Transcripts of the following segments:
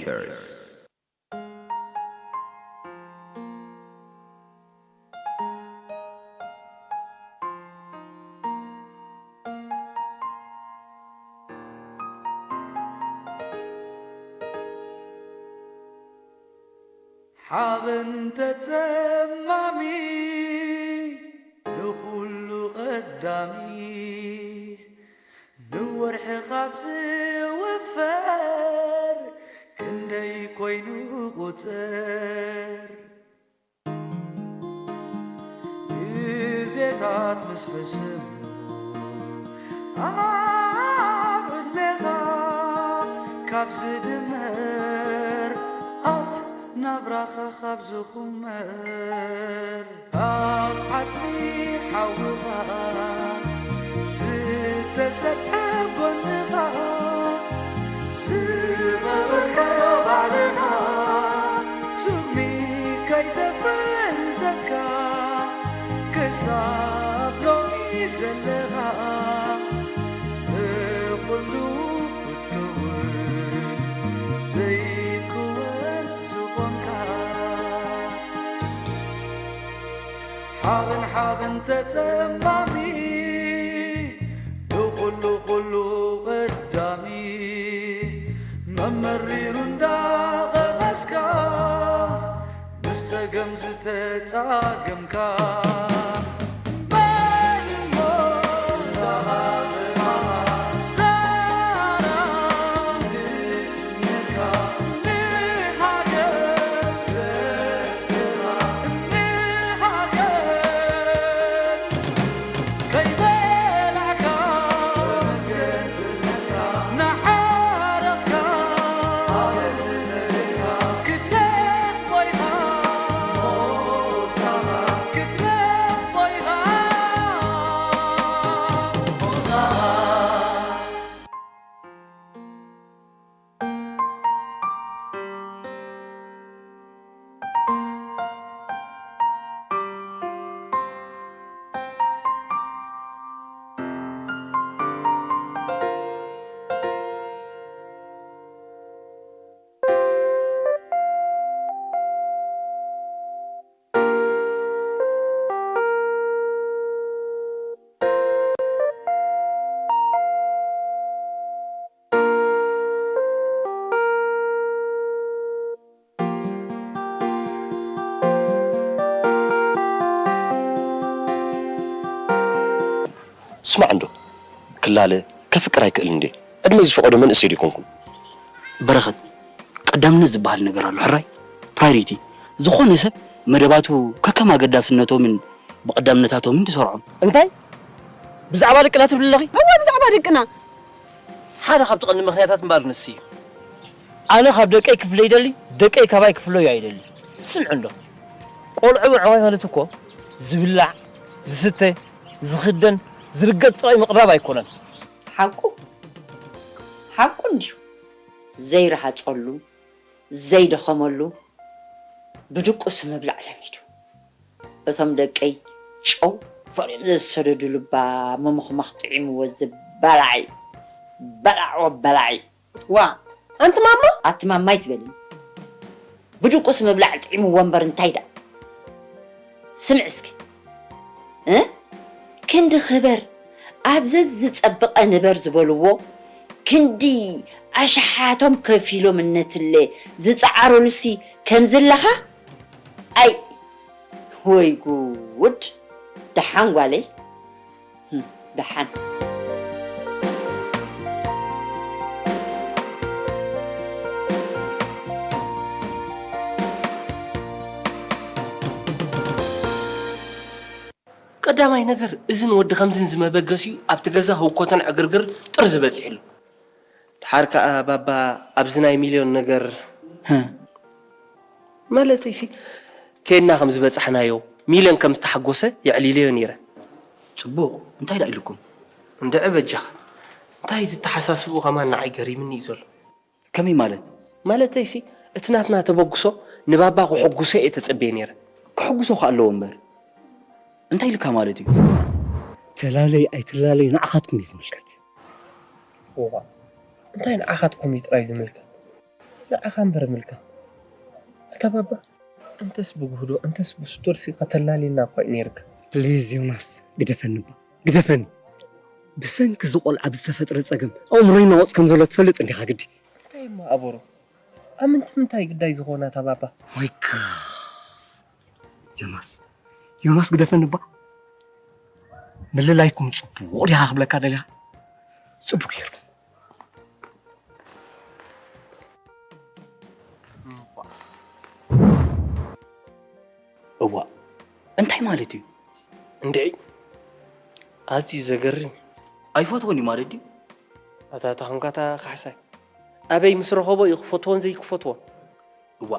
Makers. ሓበን ተጸማሚ ንኹሉ ቀዳሚ ንወርሒ ካብ ዝውፈር ክንደይ ኮይኑ ቁጽር ግዜታት ምስ ሕስብ ኣብ ዕድሜኻ ካብ ዝድመር ኣብ ናብራኻ ካብ ዝኹመር ኣብ ዓጽሚ ሓውኻ ዝተሰፍሐ ጎንኻ ዝቐበርካ ባዕልኻ ሱሚ ከይተፈንተትካ ክሳብ ሎሚ ዘለኻ ብኹሉ ክትከውን ዘይክወን ዝኾንካ ሓበን ሓበን ተጸማሚ ንኹሉ ኩሉ ቀዳሚ መመሪሩ እንዳቐመስካ ምስ ጸገም ዝተጻገምካ መን እሞ እንዳቐረኻ ዛራ ንስሜትካ ንሃገር ዘስራ ንሃገር ከይበላዕካ ንዓረቕካ ክትረኽ ኮይኻ ክትረኽ ኮይኻ ስማዕ እንዶ ክላለ ከፍቅር ኣይክእልን እንዴ ዕድመይ ዝፈቐዶ መንእሰይ ዶ ይኮንኩን። በረኸት ቀዳምነት ዝበሃል ነገር ኣሎ ሕራይ ፕራይሪቲ ዝኾነ ሰብ መደባቱ ከከም ኣገዳስነቶምን ብቐዳምነታቶምን ትሰርዖም። እንታይ ብዛዕባ ደቅና ትብሊ ኣለኺ? እወ ብዛዕባ ደቅና። ሓደ ካብቲ ቀንዲ ምኽንያታት እምበኣር ንሱ እዩ። ኣነ ካብ ደቀይ ክፍለ ይደሊ፣ ደቀይ ካባይ ክፍለዩ ኣይደሊ። ስምዒ እንዶ ቆልዑ ምዕባይ ማለት እኮ ዝብላዕ፣ ዝስተ፣ ዝኽደን፣ ዝርገጽ ጥራይ ምቕራብ ኣይኮነን። ሓቁ ሓቁ እንድዩ ዘይረሃጸሉ ዘይደኸመሉ ብድቁስ ምብላዕ ለሚዱ። እቶም ደቀይ ጨው ፈርዮም ዘዝሰደዱሉ እባ ምምኽማኽ ጥዒምዎ እዚ በላዒ በላዕዎ በላዒ። ዋእ ኣንቲ ማማ ኣቲ ማማ ኣይትበልኒ ብድቁስ ምብላዕ ጥዒምዎ እምበር እንታይ ደኣ። ስምዒ እስኪ እ ክንዲ ክበር ኣብ ዘዝጸብቐ ንበር ዝበልዎ ክንዲ ኣሽሓቶም ከፊሎም እነትለ ዝጸዓረሉሲ ከምዚ ኣለኻ ኣይ ወይ ጉድ ደሓን ጓለይ ደሓን። ቀዳማይ ነገር እዝን ወዲ ከምዝን ዝመበገሲኡ ኣብቲ ገዛ ህውኮተን ዕግርግር ጥርዚ በጺሕሉ። ድሓር ከኣ ባባ ኣብዚ ናይ ሚልዮን ነገር ማለተይሲ ኬድና ከም ዝበጻሕናዮ ሚልዮን ከም ዝተሓጎሰ የዕሊለዮ ኔረ። ጽቡቕ እንታይ ደኣ ኢሉኩም? እንድዒ በጃኻ እንታይ እቲ ኣተሓሳስብኡ ከማን ንዓይ ገሪምኒ እዩ ዘሎ። ከመይ ማለት? ማለተይሲ እቲ ናትና ተበግሶ ንባባ ከሐጉሶ እየ ተጸብየ ኔረ። ከሐጉሶ ከኣ ኣለዎ እምበር እንታይ ኢልካ ማለት እዩ? ስማዕ ተላለይ ኣይትላለይ ንዓኻትኩም እዩ ዝምልከት። እዋ እንታይ ንዓኻትኩም እዩ ጥራይ ዝምልከት? ንዓኻ እምበር ምልከት። ኣታ ባባ፣ እንተስ ብጉህዶ እንተስ ብስቱርሲ ከተላልየና እኳ እዩ ነይርካ። ፕሊዝ ዮናስ፣ ግደፈኒ እባ፣ ግደፈኒ። ብሰንኪ እዚ ቆልዓ ብዝተፈጥረ ጸገም ኣእምሮይ ናወጽ ከም ዘሎ ትፈልጥ እንዲኻ ግዲ። እንታይ እሞ ኣቦሮ? ኣብ ምንታይ ምንታይ ግዳይ ዝኾና እታ ባባ? ወይ ጋ-፣ ዮናስ፣ ዮናስ ግደፈኒ እባ። ምልላይኩም ጽቡቕ ዲኻ ክብለካ ደሊኻ? ጽቡቕ ጌርኩም። እዋ፣ እንታይ ማለት እዩ? እንድዒ፣ ኣዝዩ ዘገርም እዩ። ኣይፈትዎን እዩ ማለት ድዩ? ኣታ፣ ኣታ ኾንካ፣ ኣታ ካሕሳይ፣ ኣበይ ምስ ረኸቦ እዩ ክፈትዎን ዘይክፈትዎን? እዋ፣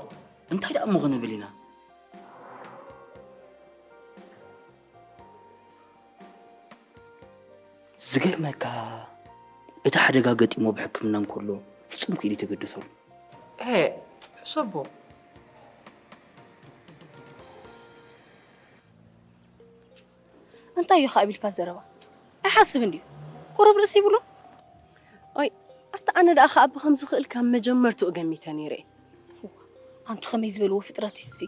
እንታይ ደኣ እሞ ክንብል ኢና? ዝገርመካ፣ እቲ ሓደጋ ገጢሞ ብሕክምና እንከሎ ፍጹም ክኢሉ ኣይተገደሰሉ። ኤ፣ ሕሰቦ። እንታይ እዩ ኸኣ ቢልካ ዘረባ? ኣይሓስብን ድዩ? ቁሩብ ርእሲ ይብሎ? ኣይ፣ ኣታ ኣነ ደኣ ኸኣ ብኸምዚ ክእል ካብ መጀመርትኡ ገሚተ ነይረ እየ። ኣንቱ ኸመይ ዝበልዎ ፍጥረት እዩሲ?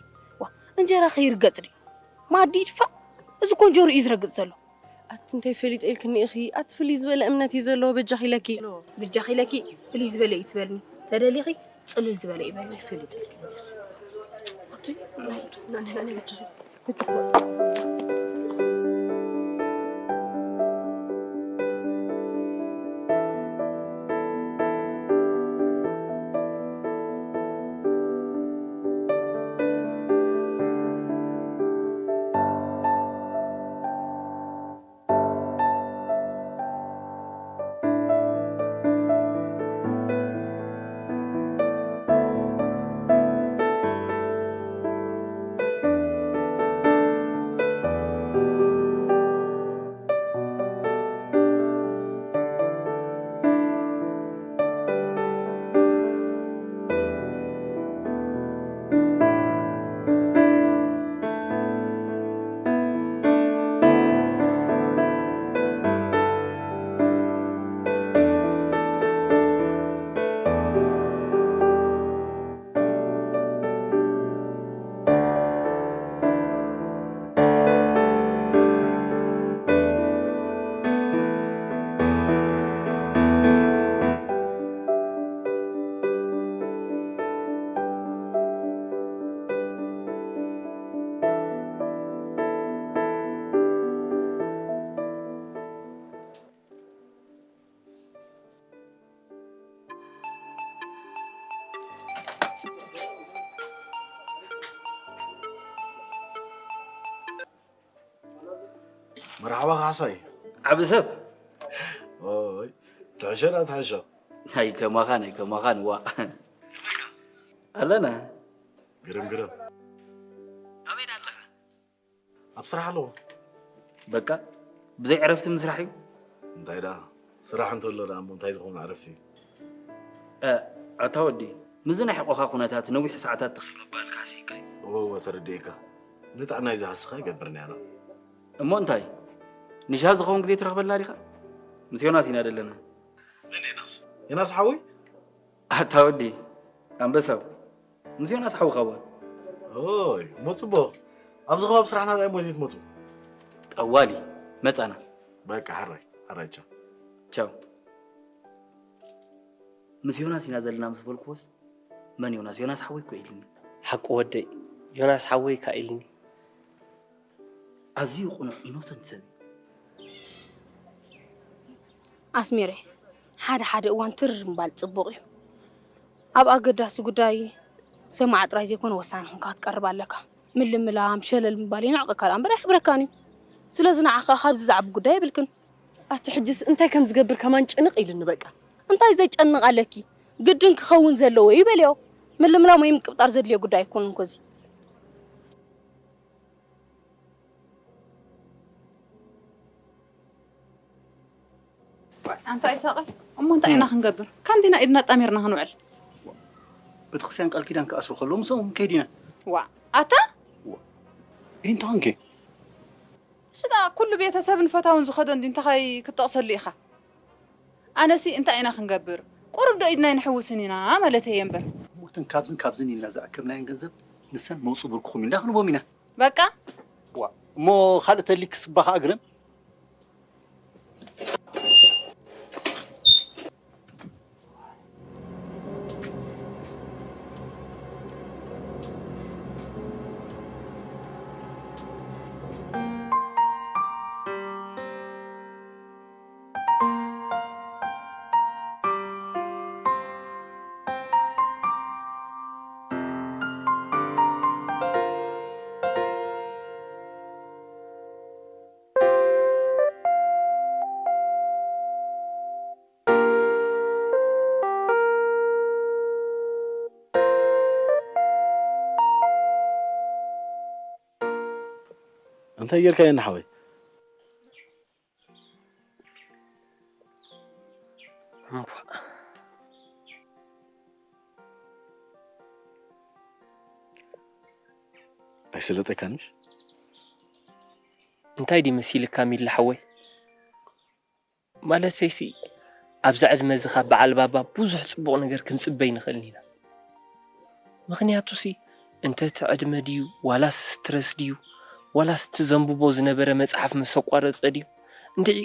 ዋ፣ እንጀራ ከይርገጽ ድዩ? ማዲ ይድፋእ? እዚ እኮ እንጀርኡ እዩ ዝረግጽ ዘሎ። ኣቲ እንታይ ፈሊጠ ኢልክኒ ኢኺ? ኣቲ ፍልይ ዝበለ እምነት እዩ ዘለዎ፣ በጃኺ ኢለኪ። በጃኺ ኢለኪ ፍልይ ዝበለ እዩ ትበልኒ። ተደሊኺ ጽልል ዝበለ እዩ በልኒ። ፈሊጠ ኢልክኒ ኢኺ። ኣቲ ናይ ናይ ናይ በጃኺ። መርሓባ ካሕሳይ። ዓቢ ሰብ። ኦይ፣ ትሕሸ ዳ ትሕሸ። ናይ ከማኻ፣ ናይ ከማኻ ንዋ። ኣለና። ግርም፣ ግርም። ኣበይ ዳ ኣለኻ? ኣብ ስራሕ ኣለኹ። በቃ፣ ብዘይ ዕረፍቲ ምስራሕ እዩ። እንታይ ደኣ፣ ስራሕ እንተሎ ደኣ እሞ እንታይ ዝኸውን ዕረፍቲ እዩ? እ፣ ኣታ ወዲ፣ ምስዚ ናይ ሕቖኻ ኩነታት ነዊሕ ሰዓታት ትኽል ምባል ካሕሲካ እዩ። እወ፣ እወ፣ ተረዲኤካ። ንጥዕናይ ዝሃስኻ ይገብርኒ ኣነ። እሞ እንታይ፣ ንሻሂ ዝኸውን ግዜ ትረኽበልና ዲኻ? ምስ ዮናስ ኢና ዘለና። መን ዮናስ? ዮናስ ሓወይ? ኣታ ወዲ፣ ኣንበሳው። ምስ ዮናስ ሓውኻ እዋ። ኦይ፣ እሞ ጽቡቕ። ኣብዚ ከባቢ ስራሕና ደኣ እሞ ዘይትመጹ? ጠዋሊ፣ መጻና። በቃ፣ ሕራይ፣ ሕራይ፣ ቻው። ቻው። ምስ ዮናስ ኢና ዘለና ምስ በልክዎስ፣ መን ዮናስ? ዮናስ ሓወይ እኮ ኢልኒ። ሓቂ ወደይ፣ ዮናስ ሓወይ እካ ኢልኒ። ኣዝዩ ቅኑዕ ኢኖሰንት ሰብ እዩ። ኣስሜረ፣ ሓደ ሓደ እዋን ትር ምባል ጽቡቕ እዩ። ኣብ ኣገዳሲ ጉዳይ ሰማዒ ጥራይ ዘይኮነ ወሳኒ ኮንካ ክትቀርብ ኣለካ። ምልምላም፣ ሸለል ምባል የንዕቐካ ደኣ እምበር ኣየኽብረካን እዩ። ስለዚ ንዓኻ ካብዚ ዝዓቢ ጉዳይ የብልክን። ኣቲ ሕጅስ እንታይ ከም ዝገብር ከማን ጭንቕ ኢልኒ በቃ። እንታይ ዘጨንቕ ኣለኪ? ግድን ክኸውን ዘለዎ እዩ በልዮ። ምልምላም ወይ ምቅብጣር ዘድልዮ ጉዳይ ኣይኮነን እኮ እዚ። ዋይ፣ ኣንታ ይሳቐ፣ እሞ እንታይ ኢና ክንገብር? ካንቲና ኢድና ጣሚርና ክንውዕል? ቤተክርስትያን ቃል ኪዳን ክኣስሩ ከለዉ ምስኦም ከይድ ኢና። ዋ፣ ኣታ? ዋ፣ እንታይ ኾንኪ? እሱ ደኣ ኩሉ ቤተሰብን ፈታውን ዝኸዶ እንዲ እንታይ ክትጠቕሰሉ ኢኻ? ኣነሲ እንታይ ኢና ክንገብር? ቁሩብ ዶ ኢድና ኣይንሕውስን ኢና ማለተይ እየ እምበር። እተን ካብዝን ካብዝን ኢልና ዝኣከብናየን ገንዘብ ንሰን መውፅእ ብርክኹም እዩ እንዳኽንቦም ኢና። በቃ ዋ እሞ ካልእ ተሊክ ስባ ከዓ ግረም። እንታይ ጌርካዮ ንሓወይ? እምቧእ። ኣይሰለጠካንሽ? እንታይ ድዩ መሲልካ ሚላ ሓወይ? ማለተይሲ ኣብዛ ዕድመ እዚ ካብ በዓል ባባ ብዙሕ ፅቡቕ ነገር ክንፅበ ኣይንኽእልን ኢና። ምኽንያቱሲ እንተ እቲ ዕድመ ድዩ ዋላስ ስትረስ ድዩ ዋላስ እቲ ዘንብቦ ዝነበረ መፅሓፍ ምስ ኣቋረፀ ድዩ እንድዒ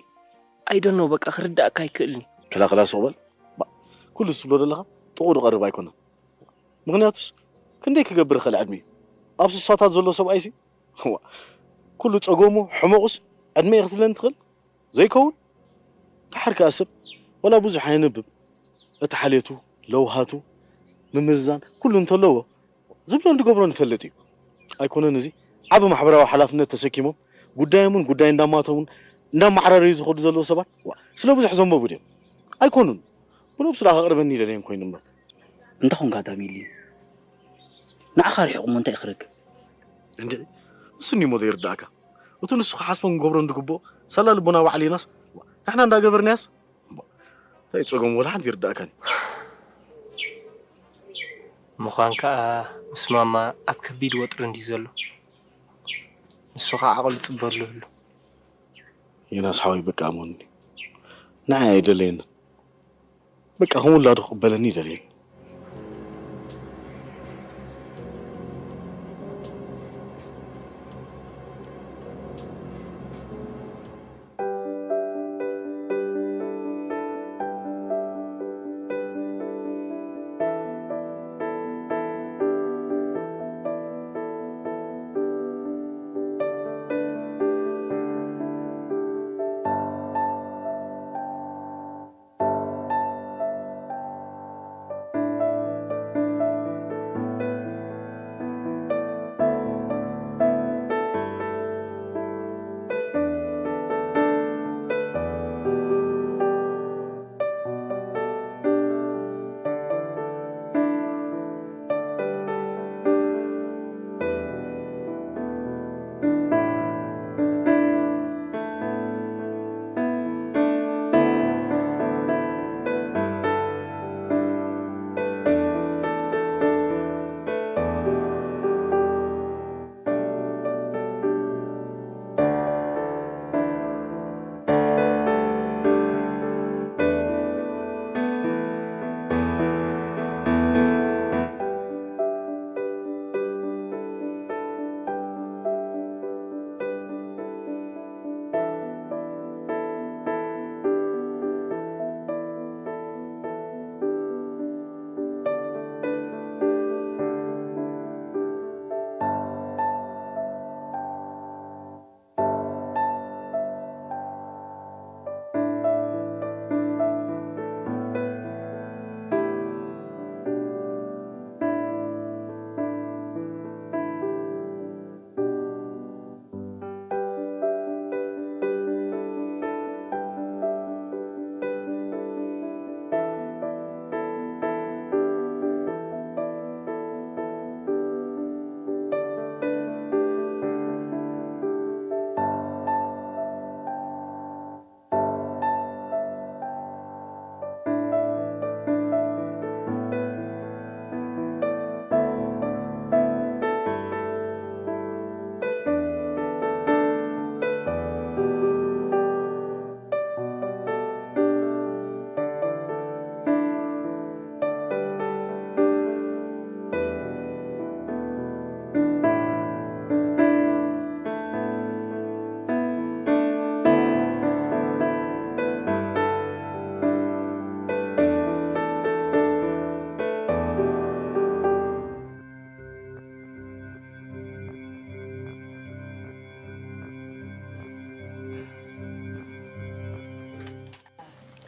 ኣይደኖ በቃ ክርዳእካ ኣይክእልን እዩ። ክላ ክላ ሱቕ በል። ባ- ኩሉ ትብሎ ዘለኻ ጥቕኡ ዝቐርብ ኣይኮነን። ምኽንያቱስ ክንደይ ክገብር ይኽእል ዕድሚኡ? ኣብ ስሳታት ዘሎ ሰብኣይሲ ዋ፣ ኩሉ ጸገሙ ሕመቑስ ዕድመ ክትብለኒ ትኽእል? ዘይከውን ደሓር ከኣ ሰብ ወላ ብዙሕ ኣየንብብ እቲ ሓልየቱ ለውሃቱ ምምዝዛን ኩሉ እንተለዎ ዝብሎን ዝገብሮን ይፈልጥ እዩ። ኣይኮነን እዚ ዓቢ ማሕበራዊ ሓላፍነት ተሰኪሞም ጉዳዮምን ጉዳይ እንዳማቶምን እንዳማዕራረዩ ዝኸዱ ዘለዉ ሰባት ዋ፣ ስለ ብዙሕ ዘንበቡ ድዮም? ኣይኮኑን። ብነብሱ ደኣ ከቕርበኒ ይደልየን ኮይኑ እምበር። እንተ ኾንካ ዳሚሊ ንዓኻ ርሒቑ እሞ እንታይ ክረክብ? እንድዒ እሱ እሞ ዘይርዳእካ። እቲ ንሱ ክሓስቦን ክገብሮን ዝግብኦ ሳላ ልቦና ባዕሊናስ ንሕና እንዳገበርናያስ እንታይ ጸገሙ ወላ ሓንቲ ይርዳእካን እዩ። ምዃን ከኣ ምስ ማማ ኣብ ከቢድ ወጥሪ እንዲ ዘሎ ንሱ ከኣ ዓቕሉ ጽበሉ ህሉ ዮናስ ሓወይ በቃ እመኑኒ ንዓይ ኣይደለየንን በቃ ከም ውላዱ ክቕበለኒ ይደልየኒ።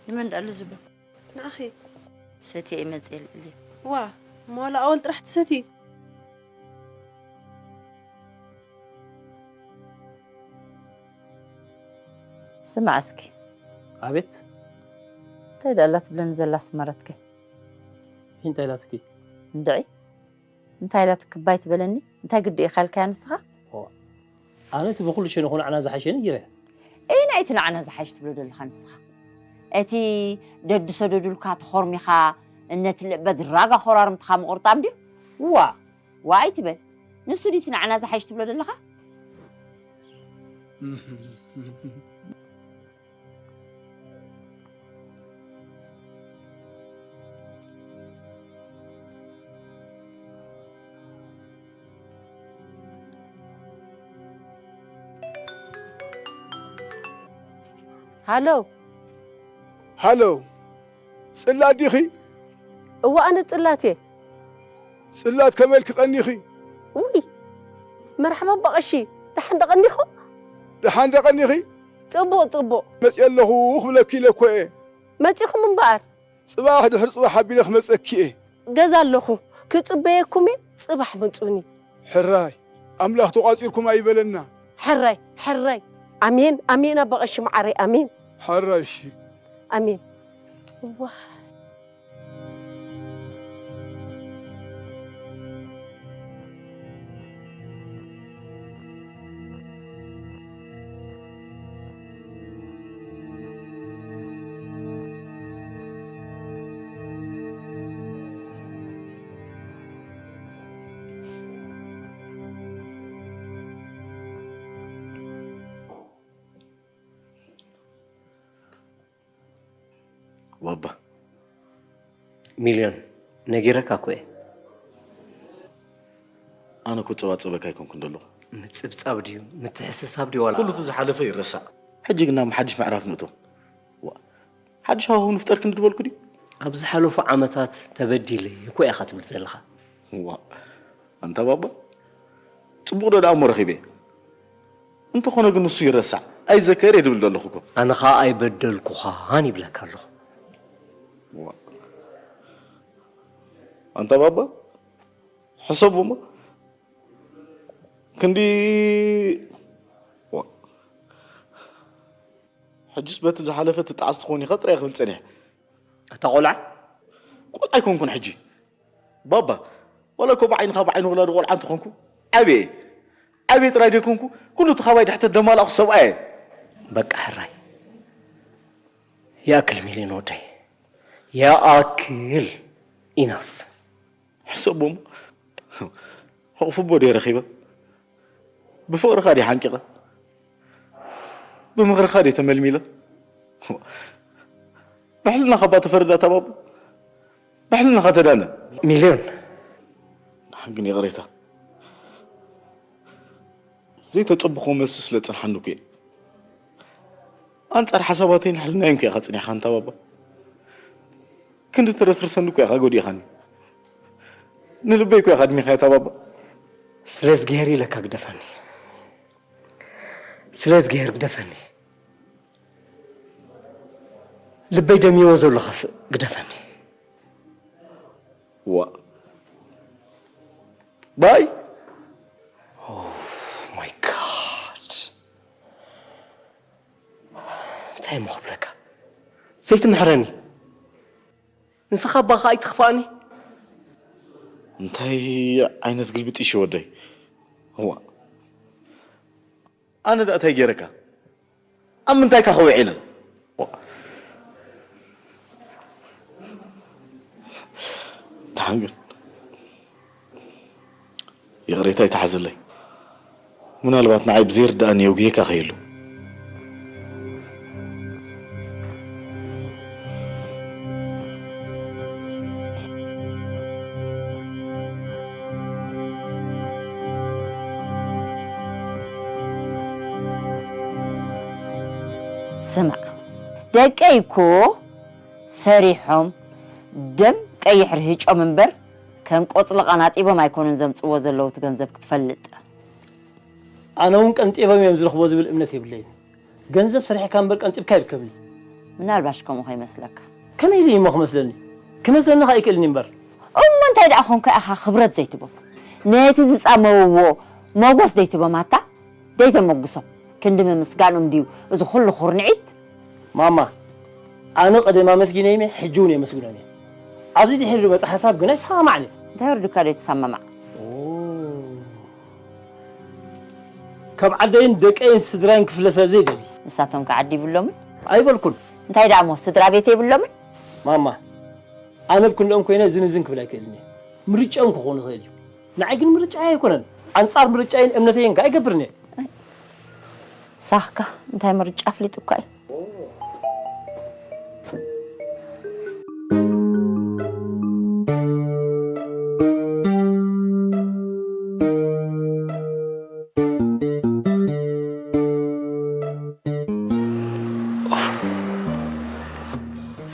ንመን ደኣ ዝብል? ንኣኺ። ሰትየ እየ መፅየ ልዕሊ። ዋ፣ እሞ ዋላ ኣወል ጥራሕ ትሰቲ? ስማዕ እስኪ። ኣቤት። እንታይ ደኣ ኣላ ትብለኒ ዘላ ኣስመረትከ? እንታይ ኢላትኪ? እንድዒ። እንታይ ኢላትኪ እባ ኣይትበለኒ? እንታይ ግዲ ኢኻ ኢልካያ ንስኻ? ኦ፣ ኣነ እቲ ብኹሉ ሸነኹ ንዓና ዝሓሸኒ ጊረ። እይ፣ ናይ እቲ ንዓና ዝሓይሽ ትብሎ ዘለኻ ንስኻ? እቲ ደድሰደዱልካ ተኾርሚኻ፣ እነትልእ በድራጋ ኾራርምትኻ ምቑርጣም ድዩ? ዋ፣ ዋ ኣይትበል። ንሱ ድዩ እቲ ንዓና ዝሓይሽ ትብሎ ዘለኻ? ሃሎ። ሃሎ። ጽላት ዲኺ? እወ፣ ኣነ ጽላት እየ። ጽላት፣ ከመይ ኢልኪ ቀኒኺ? ውይ፣ መርሓባ ኣባ ቀሺ፣ ደሓን ዶ ቀኒኹም? ደሓን ዶ ቀኒኺ? ጽቡቕ፣ ጽቡቕ። መጽየ ኣለኹ ክብለኪ ኢለ እኮ እየ። መጺኹም እምበኣር። ጽባሕ ድሕሪ ጽባሕ ኣቢለ ክመጸኪ እየ። ገዛ ኣለኹ፣ ክጽበየኩም እየ፣ ጽባሕ ምጹኒ። ሕራይ፣ ኣምላኽ ተቋጺርኩም ኣይበለና። ሕራይ፣ ሕራይ። ኣሜን፣ ኣሜን ኣባ ቀሺ መዓረይ፣ ኣሜን። ሕራይ፣ እሺ። ኣሜን። እዋ። ባባ። ሚልዮን፣ ነጊረካ እኮ እየ። ኣነ እኮ ጸባጸበካ ኣይኮንኩን ዘለኹ። ምጽብጻብ ድዩ? ምትሕስሳብ ድዩ? ዋላ ኩሉ እቲ ዝሓለፈ ይረሳዕ። ሕጂ ግን ናብ ሓድሽ ምዕራፍ ንእቶ። ዋ፣ ሓድሽ ሃዋህው ንፍጠር ክንዲ ዝበልኩ ድዩ? ኣብ ዝሓለፉ ዓመታት ተበዲለ እኮ ኢኻ ትብል ዘለኻ። ዋ፣ ኣንታ ባባ፣ ጽቡቕ ዶ ደኣ እሞ ረኺበ? እንተኾነ ግን ንሱ ይረሳዕ፣ ኣይዘከር እየ ድብል ዘለኹ እኮ። ኣነ ኸኣ ኣይበደልኩኻን ይብለካ ኣለኹ። ዋ። ኣንታ ባባ፣ ሕሰቡ እሞ። ክንዲ፣ ዋ። ሕጅስ በቲ ዝሓለፈ ትጠዓስ ትኾን ኢኻ ጥራይ ክብል ጸኒሐ። ኣታ ቆልዓ? ቆልዓ ኣይኮንኩን ሕጂ። ባባ፣ ዋላ እኮ ብዓይንኻ ብዓይኒ ወላዲ ቆልዓ እንተኾንኩ፣ ዓብየ። ዓብየ ጥራይ ደይኮንኩ፣ ኩሉ እቲ ካባይ ድሕተት ደማላእኹ ሰብኣየ። በቃ ሕራይ። ይኣክል ሚልዮን ወደይ። ይኣክል። ኢናፍ። ሕሰቦም። ሕቕፉ ኣቦ ድየ ረኺበ? ብፍቕርኻ ድየ ሓንቂቐ? ብምኽርኻ ድየ ተመልሚለ? ብሕልናኻ እባ ተፈርድ ኣታ ባባ። ብሕልናኻ ተዳነ። ሚልዮን። ንዓን ግን ይቕሬታ። ዘይተጸብኹዎ መልሲ ስለ ጸንሓኒ እኮ እየ። ኣንጻር ሓሳባተይን ሕልናይን እኮ ኢኻ ጸኒሕካ ኣንታ ባባ። ክንዲ ተረስርሰኒ እኮ ኢኻ ጎዲእኻኒ። ንልበይ እኮ ኢኻ ኣድሚኻዮ ኣታ ባባ። ስለ እዝግሄር ኢለካ ግደፈኒ። ስለ እዝግሄር ግደፈኒ። ልበይ ደሚዎ ዘሎ ከፍእ ግደፈኒ። ዋ። ባይ። Oh my God። እንታይ እሞ ክብለካ? ዘይትምሕረኒ። ንስኻ እባ ከኣ ኣይትኽፋእኒ። እንታይ ዓይነት ግልብጥ እዩ ወደይ? ዋ። ኣነ ደኣ እንታይ ገይረካ? ኣብ ምንታይ ካኸ ውዒለ? ደሓን ግን ይቕሬታ ይተሓዘለይ። ምናልባት ንዓይ ብዘይርድኣኒ የውግየካ ከይህሉ። ስማዕ፣ ደቀይ እኮ ሰሪሖም ደም ቀይሕ ርሂጮም እምበር፣ ከም ቆጽሊ ቀናጢቦም ኣይኮኑን ዘምጽዎ ዘለዉ እቲ ገንዘብ ክትፈልጥ። ኣነ እውን ቀንጢቦም እዮም ዝረኽቦ ዝብል እምነት የብለይን። ገንዘብ ሰሪሕካ እምበር ቀንጢብካ ኣይርከብን። ምናልባሽ ከምኡ ከይመስለካ። ከመይ ኢሉ እሞ ክመስለኒ? ክመስለኒ ከኣ ኣይክእልን እዩ እምበር። እሞ እንታይ ደኣ ኾንካ ኢኻ ክብረት ዘይትቦም? ነቲ ዝጻመውዎ ሞጎስ ዘይትቦም ኣታ? ዘይተመጉሶም? ክንዲ ምምስጋኖም ድዩ እዚ ኩሉ ኩርንዒት? ማማ፣ ኣነ ቀደም ኣመስጊነዮም እየ፣ ሕጂ እውን የመስግኖም እየ። ኣብዚ ድሕሪ ዝመጽእ ሓሳብ ግን ኣይሰማማዕን እየ። እንታይ ወርዱካ ዘይትሰማማዕ? ካብ ዓደይን ደቀይን ስድራይን ክፍለ ስለ ዘይደሊ። ንሳቶም ከ ዓዲ ይብሎምን? ኣይበልኩን። እንታይ ደኣ እሞ ስድራ ቤት የብሎምን? ማማ፣ ኣነ ኣብ ክንድኦም ኮይነ ዝን ዝን ክብል ኣይክእልን እየ። ምርጫኦም ክኾን ይኽእል እዩ። ንዓይ ግን ምርጫይ ኣይኮነን። ኣንጻር ምርጫይን እምነተይን ከኣ ኣይገብርን እየ። ሳኽካ እንታይ ምርጫ ኣፍሊጡካ እዩ?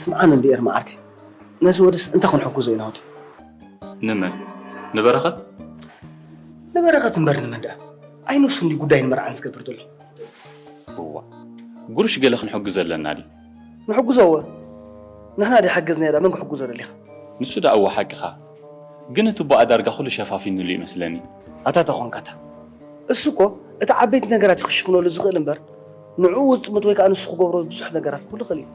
ስምዓኒ እንድየር መዓርከይ፣ ነዚ ወድስ እንታይ ክንሕግዞ ኢና ወዲ? ንመን? ንበረኸት? ንበረኸት እምበር ንመን ደኣ? ኣይ ንሱ እንዲ ጉዳይን መርዓን ዝገብር ዘሎ። እዋ ጉርሽ ገለ ክንሕግዞ ኣለና ድዩ? ንሕግዞ እወ። ንሕና ድሓገዝናዮ ደኣ መን ክሕግዞ ደሊኻ? ንሱ ደኣ እወ ሓቅኻ። ግን እቲ ቡኣ ዳርጋ ኩሉ ሸፋፊኑሉ እዩ መስለኒ። ኣታ ተኾንካ እታ። እሱ እኮ እቲ ዓበይቲ ነገራት እዩ ክሽፍነሉ ዝኽእል እምበር ንዕኡ ዝጥምት ወይ ከኣ ንሱ ክገብሮ ብዙሕ ነገራት ክህሉ ይኽእል እዩ።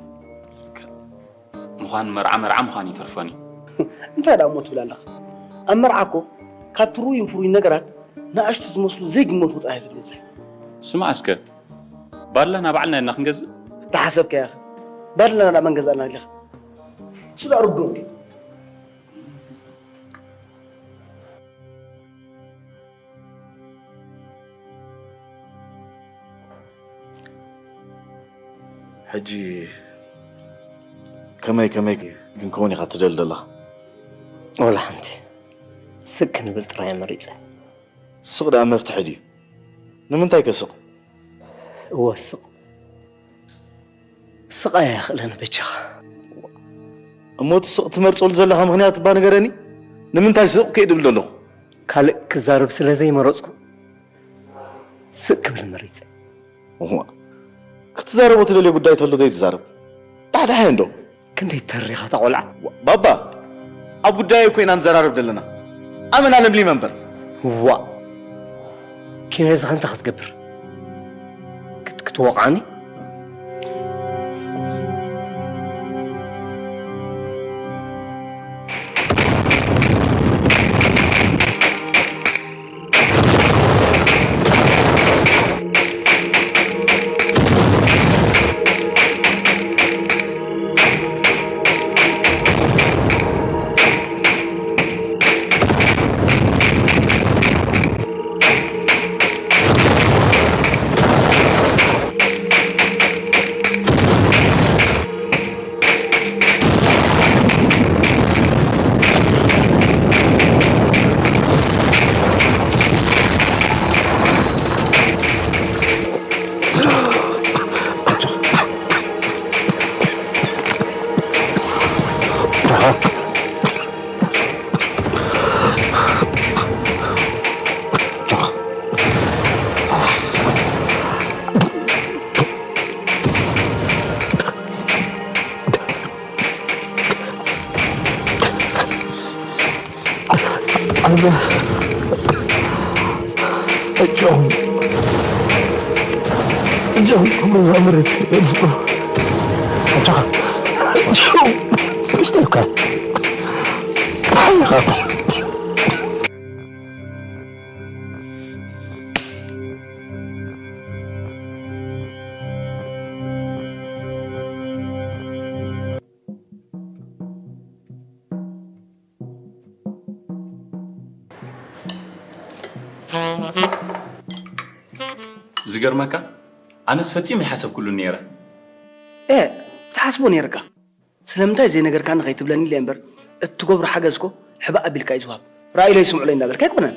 ምዃን መርዓ መርዓ ምዃን ይተርፎን እዩ። እንታይ ደኣ እሞ ትብል ኣለኻ? ኣብ መርዓ እኮ ካብ ትርውይን ፍሩይን ነገራት ንኣሽቱ ዝመስሉ ዘይግመቱ ጥራይ ትበዝሕ። ስማዕ እስከ ባድላና ባዕልና ኢና ክንገዝእ? እተሓሰብካያ ኢኻ። ባድላና ደኣ መን ገዝኣልና ኢልካ? እሱ ደኣ ርዱእ እንድዩ። ሕጂ ከመይ ከመይ ክንከውን ኢኻ ትደሊ ዘለኻ? ወላ ሓንቲ ስቅ ክንብል ጥራይ እየ መሪጸ። ስቕ ደኣ መፍትሒ ድዩ? ንምንታይ ከ ስቕ? እወ ስቕ ስቕ ኣየኽእለን በጃኻ። እሞ እቲ ስቕ ትመርጸሉ ዘለኻ ምኽንያት እባ ንገረኒ? ንምንታይ ስቕ ከይድብል ዘለኹ? ካልእ ክዛረብ ስለ ዘይመረጽኩ ስቕ ክብል መሪጸ። እዋ ክትዛረቦ ትደልዮ ጉዳይ ተሎ ዘይትዛረብ ዳሕዳሕ እንዶ። ክንደይ ተሪኻ እታ ቆልዓ። ባባ ኣብ ጉዳየይ ኮይና ንዘራረብ ዘለና ኣመና ለምሊመ እምበር። ዋእ ኪነዚ ኸ እንታይ ክትገብር? ክትወቕዓኒ? ኣጆኹም ኣጆኹም ክብሪ እዛ መሬት ኣጆኻ ኣጆኹም ክሽተልካ ሓይኻ ዝገርመካ ኣነስ ፈጺመ ይሓሰብኩሉ ነይረ። ኤ ትሓስቦ ነይርካ። ስለምንታይ ዘይነገርካኒ ከይትብለኒ ኢለ እምበር እቲ ትገብሮ ሓገዝ እኮ ሕባእ ኣቢልካ እዩ ዝወሃብ። ራእይለይ ስምዑለይ እንዳበልካ ኣይኮነን።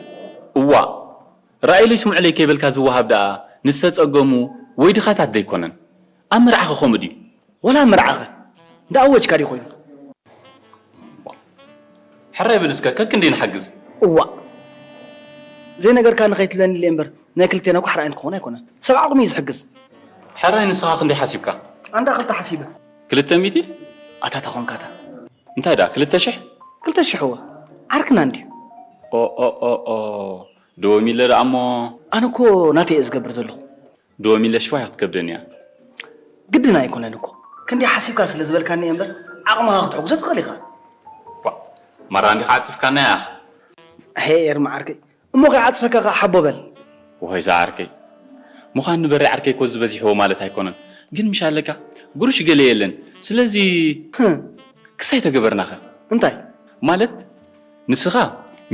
እዋእ ራእይለይ ስምዑለይ ከይበልካ ዝወሃብ ደኣ ንዝተጸገሙ ወይ ድኻታት ደይኮነን። ኣብ መርዓኸ ከምኡ ድዩ? ወላ ኣብ መርዓኸ እንዳኣወጅካ ድዩ ኮይኑ? ሕራይ በል እስከ ከክንደይ ንሓግዝ። እዋእ ዘይነገርካኒ ከይትብለኒ ኢለ እምበር ናይ ክልቴና እኮ ሕራይ ንክኾን ኣይኮነን። ሰብ ዓቕሙ እዩ ዝሕግዝ። ሕራይ ንስኻ ክንደይ ሓሲብካ? ኣንዳ ክልተ ሓሲበ። ክልተ ሚእቲ? ኣታ ተኾንካታ። እንታይ ደኣ፣ ክልተ ሽሕ? ክልተ ሽሕ እወ። ዓርክና እንድዩ። ኦ፣ ኦ፣ ኦ፣ ኦ። ዶ ሚለ ደኣ እሞ። ኣነ እኮ ናተይ እየ ዝገብር ዘለኹ። ዶ ሚለ ሽዋ ክትከብደኒ እያ። ግድን ኣይኮነን እኮ። ክንደይ ሓሲብካ ስለ ዝበልካኒ እየ እምበር፣ ዓቕምኻ ክትሕግዞ ትኽእል ኢኻ። ዋ፣ ማራ እንዲኻ ዓጺፍካና ኢኻ። ኣሄ ኤርሚ ዓርከይ፣ እሞ ከይዓጽፈካ ከኣ ሓቦ በል። ወይ ዝዓርከይ። ምዃን ንበሪ ዓርከይ እኮ ዝበዚሕዎ ማለት ኣይኮነን። ግን ምሽ ኣለካ፣ ጉሩሽ ገለ የለን። ስለዚ ህም። ክሳይ ተገበርናኸ? እንታይ? ማለት፣ ንስኻ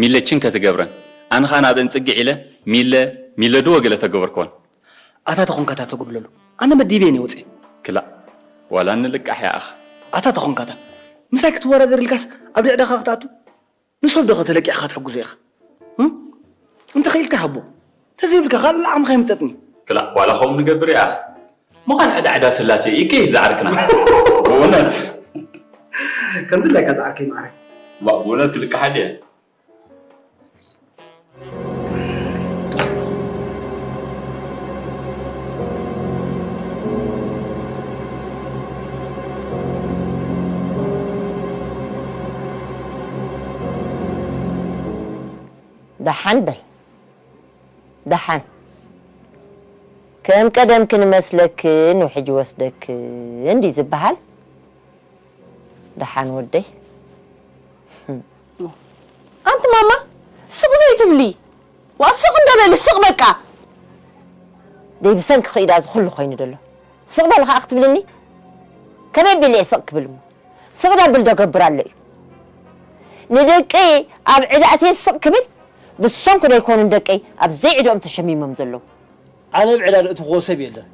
ሚለችን ከትገብረን፣ ኣነ ኸኣ ናብአን ጽግዕ ኢለ፣ ሚለ፣ ሚለ ድወ ገለ ተገበርክወን። ኣታ ተኾንካታ ተጉድለሉ። ኣነ መዲበ እየ ወጽየ። ክላእ፣ ዋላ ንልቃሕ ይኣኽ። ኣታ ተኾንካታ። ምሳይ ክትወዳደር ኢልካስ ኣብ ድዕዳኻ ክትኣቱ? ንሰብ ዶ ከተለቂዕካ ትሕግዞ ኢኻ? እም? እንተኽኢልካ ሃቦ። እንተዘይብልካ ካልእ ዓቕምኻ ይምጠጥኒ። ክላእ፣ ዋላ ከምኡ ንገብር ይኣኽ። ምዃን ዕዳ ዕዳ ስላሴ እዩ ከይ ዝዓርክና። ብእውነት። ከም ድላይካ ዝዓርከይ ማዕረ። ባ-፣ ብእውነት ክልቅሓል እየ። ደሓን በል። ደሓን። ከም ቀደም ክንመስለክን ውሕጅ ወስደክን ድዩ ዝበሃል? ደሓን ወደይ። ኣንቲ ማማ፣ ስቕ ዘይትብሊ? ዋ፣ ስቕ እንዶ በሊ፣ ስቕ በቃ። ደይ ብሰንኪ ኽኢዳ እዚ ኹሉ ኮይኑ ደሎ። ስቕ በሊ ኸኣ ክትብልኒ? ከመይ ቢለ እየ ስቕ ክብል እሞ? ስቕ ደብል ዶ ገብር ኣሎ እዩ? ንደቀይ ኣብ ዕዳ ኣትየ ስቕ ክብል፣ ብሰንኩ ዶ ኣይኮኑን ደቀይ ኣብ ዘይዕድኦም ተሸሚሞም ዘለዉ? ኣነ ኣብ ዕዳ ዘእትኽዎ ሰብ የለን።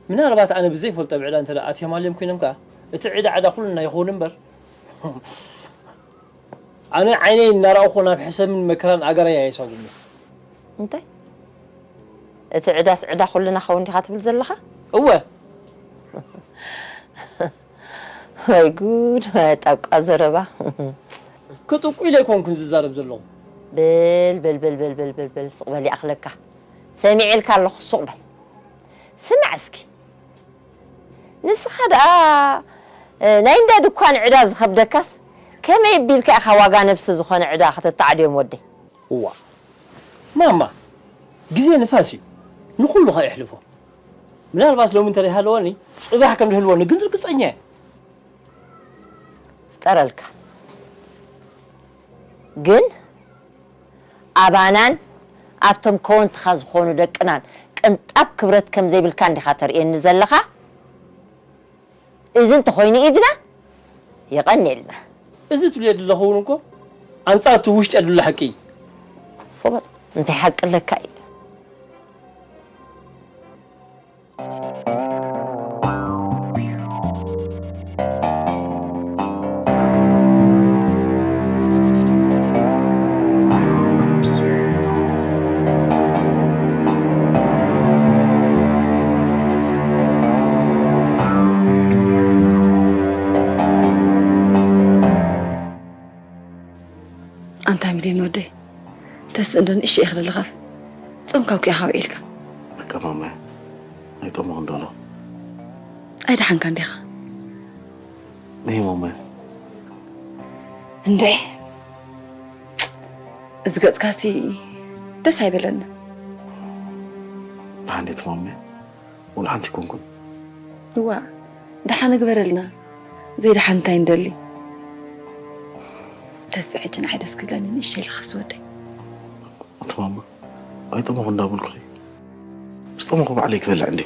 ምናልባት ኣነ ብዘይፈልጦ ኣብ ዕዳ እንተ ደኣ ኣትዮም ኣልዮም ኮይኖም ከኣ፣ እቲ ዕዳ ዕዳ ኩልና ይኸውን እምበር፣ ኣነ ዓይነይ እናረኣኹ ናብ ሕሰምን መከራን ኣገረይ ኣየሳጉኒ። እንታይ? እቲ ዕዳስ ዕዳ ኩልና ኸውን ዲኻ ትብል ዘለኻ? እወ። ወይ ጉድ፣ ወይ ጣብቃ ዘረባ። ክጥቁ ኢለ ኣይኮንኩን ዝዛረብ ዘለኹ። በል፣ በል፣ በል፣ ስቕ በል ይኣኽለካ። ሰሚዐልካ ኣለኹ፣ ሱቕ በል። ስማዕ እስኪ። ንስኻ ደኣ፣ እ፣ ናይ እንዳ ድኳን ዕዳ ዝኸብደካስ፣ ከመይ ኣቢልካ ኢኻ ዋጋ ነብሲ ዝኾነ ዕዳ ከተተዓድዮም ወደይ? እዋ፣ ማማ፣ ግዜ ንፋስ እዩ። ንኹሉ ኸኣ የሕልፎ። ምናልባት ሎሚ እንተ ዘይሃለወኒ፣ ጽባሕ ከም ዝህልወኒ ግን ርግጸኛ እየ። ጠረልካ። ግን ኣባናን ኣብቶም ከወንትኻ ዝኾኑ ደቅናን ቅንጣብ ክብረት ከም ዘይብልካ እንዲኻ ተርእየኒ ዘለኻ? እዚ እንተኾይኑ ኢድና የቐንየልና። እዚ ትብልዮ ዘለኹ እውን እኮ ኣንጻር እቲ ውሽጢ ዘሎ ሓቂ እዩ። ስቕ በል፣ እንታይ ሓቂ ኣለካ እዩ? ኣንታ ሚሊዮን ወደይ፣ ተስእ እንዶ ንእሽቶ ኢኺ ዘለኻ። ጾም ካብ ኪኣ ካበይ ኢልካ? በቃ ማማየ፣ ኣይጠመኹን ዶ ኣሎ? ኣይደሓንካን ዲኻ? ነይ ማማየ። እንዴ፣ እዚ ገጽካሲ ደስ ኣይበለንን። ደሓን ዲኺ ማማየ? ወላ ሓንቲ ኣይኮንኩን። እዋ፣ ደሓን እግበረልና። ዘይደሓን እንታይ ንደሊ? ተስእ ሕጂ ንዓይ ደስ ክብለኒ ንእሽተይ ኢልካ ዝወደይ። ኣቲ ማማ፣ ኣይጠመኹ እንዳበልኩኺ። ምስ ጠመኹ ባዕለይ ክበልዕ እንዴ።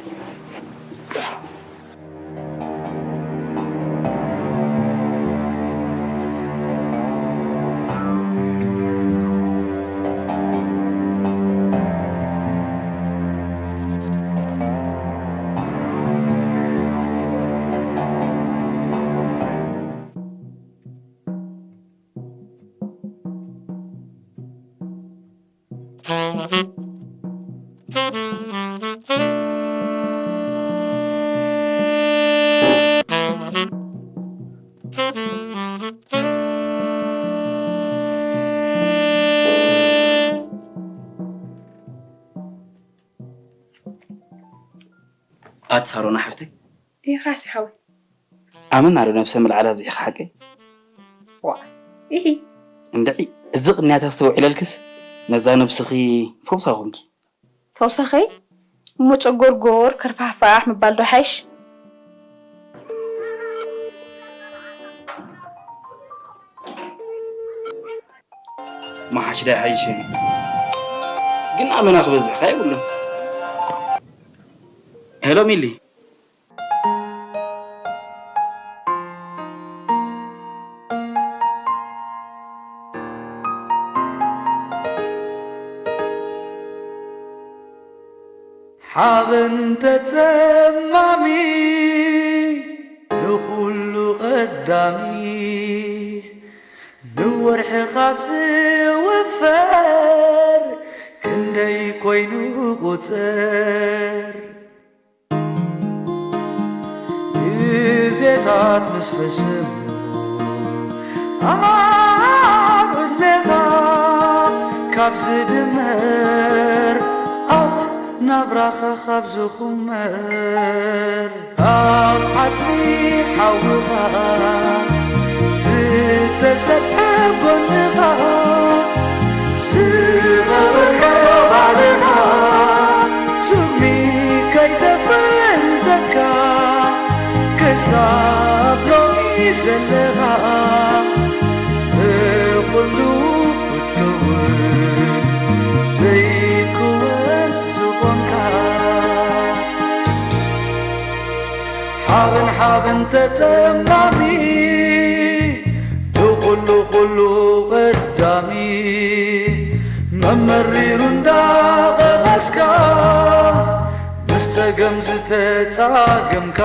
ኣቲ ሳሮና ሓፍተይ። ኢኻሲ ሓወይ። ኣመና ዶ ነብሰ ምልዓል ኣብዚሕኻ ሓቀይ? ዋ፣ ኢሂ። እንድዒ፣ እዚ ቅንያት ኣስተውዒለልክስ ነዛ ነብስኺ ፈውሳ ኮንኪ። ፈውሳኸይ? እሞ ጨጎርጎር ከርፋሕፋሕ ምባል ዶ ሓይሽ? መሓሽ ዳይ ሓይሽ? ግን ኣመና ክበዝሕካ የብሉን። ሄሎ ሚሊ። ሓበን ተጸማሚ ንኹሉ ቀዳሚ፣ ንወርሒ ካብ ዝውፈር ክንደይ ኮይኑ ቁጽር። ግዜታት ምስ ሕስም ኣብ ዕድሜኻ ካብ ዝድመር፣ ኣብ ናብራኻ ካብ ዝኹመር፣ ኣብ ዓጽሚ ሓውኻ ዝተሰብሐ ጎንኻ ዝቐበርከ ባዕልኻ፣ ሱሚ ከይተፈንተትካ ክሳብ ሎሚ ዘለኻ፣ ብኹሉ ክትከውን ዘይክወን ዝኾንካ። ሓበን ሓበን ተጸማሚ፣ ንኹሉ ኩሉ ቀዳሚ፣ መመሪሩ እንዳቐመስካ፣ ምስ ጸገም ዝተጻገምካ።